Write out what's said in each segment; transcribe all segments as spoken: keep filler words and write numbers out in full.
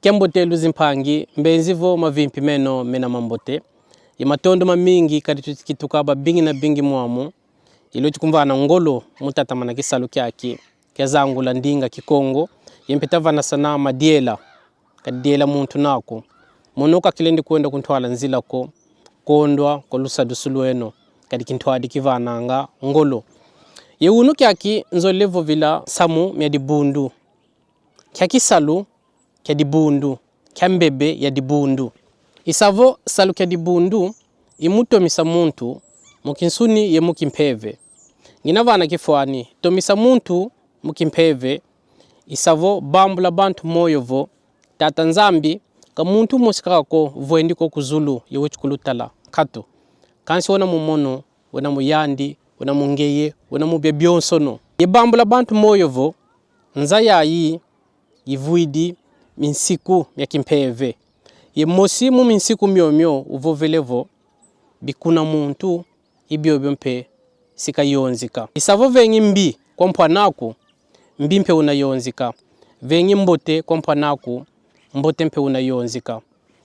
Kiambote luzimpangi, mbenzi vo mavimpi meno mena mambote. Ye matondo mamingi kadi tuti kituka babingi na bingi mwamu. Ye lweti kumvana ngolo mu tatamana kisalu kiaki kia zangula ndinga Kikongo, ye mpe tavanasana madiela, kadi diela muntu naku. Mono ka kilendi kwenda ku ntwala nzila ko, kondwa kwa lusadusu lweno, kadi kintwadi kivananga ngolo. Ye unu kiaki nzolele vovila nsamu mia dibundu. Kia kisalu kia dibundu, kia mbebe ya dibundu. I sa vo salu kia dibundu i mu tomisa muntu mu kinsuni ye mu kimpeve. Ngina vana kifwani, tomisa muntu mu kimpeve i sa vo bambula bantu moyo vo Tata Nzambi ka muntu mosi kaka ko vwendi ko ku zulu ye weti kulutala, nkatu. Kansi wena mu mono, wena mu yandi, wena mu ngeye, wena mu bia bionsono. Ye bambula bantu moyo vo nza yayi ivwidi minsiku mia kimpeve. Ye mosi mu minsiku miomio uvovele vo: bikuna muntu, i biobio mpe si kayonzika. I sa vo vengi mbi kwa mpwanaku, mbi mpe una yonzika. Vengi mbote kwa mpwanaku, mbote mpe una yonzika.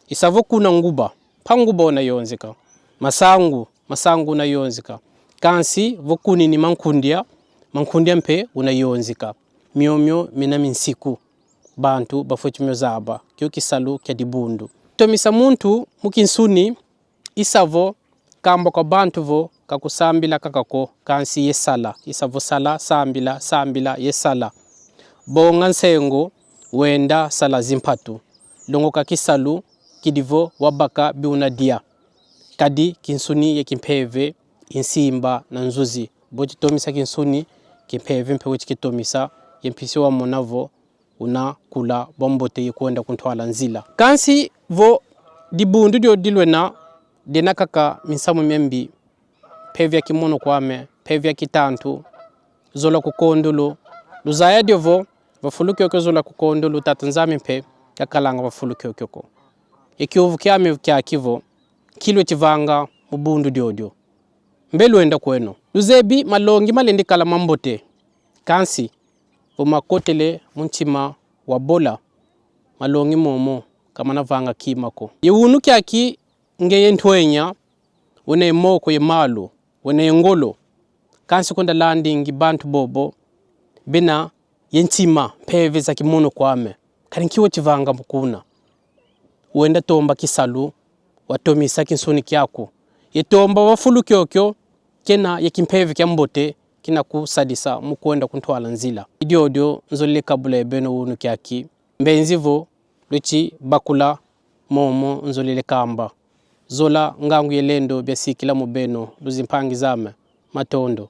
I sa vo kuna nguba, mpa nguba una yonzika. Masangu, masangu una yonzika. Kansi vo kunini mankundia, mankundia mpe una yonzika. Miomio mina minsiku bantu bafweti mio zaba. Kio kisalu kia dibundu. Tomisa muntu mu kinsuni i sa vo kamba kwa bantu vo ka kusambila kaka ko, kansi ye sala. I sa vo sala, sambila, sambila, ye sala. Bonga nsengo, wenda sala zimpatu. Longoka kisalu kidi vo wabaka bi una dia. Kadi kinsuni ye kimpeve i nsimba na nzuzi. Bo weti tomisa kinsuni, kimpeve mpe weti kitomisa, ye mpisi wamona vo una kula bwa mbote ye kwenda ku ntwala nzila. Kansi vo dibundu dio dilwena, diena kaka minsamu mia mbi, mpeve ya kimono kwame, mpeve ya kitantu, zola kukondolo. Luzaya dio vo, va fulu kiokio zola kukondolo, Tata Nzambi mpe kakalanga va fulu kiokio ko. Ye kiuvu kiame kiaki vo: nki lweti vanga mu bundu diodio? Mbe lwenda kweno? Luzebi malongi malendi kala mambote, kansi vo makotele mu ntima wa bola, malongi momo ka mana vanga kima ko. Ye unu kiaki ngeye ntwenya, wena ye moko ye malu, wena ye ngolo, kansi kwenda landingi bantu bobo bena ye ntima, mpeve za kimono kwame, kadi nki weti vanga mu kuna? Wenda tomba kisalu, watomisa kinsuni kiaku. Ye tomba va fulu kiokio kena ye kimpeve kia mbote kina kusadisa mu kwenda ku ntwala nzila. I diodio nzolele kabula ye beno unu kiaki. Mbenzi vo lweti bakula momo nzolele kamba. Zola, ngangu ye lendo biasikila mu beno, luzimpangi zame. Matondo.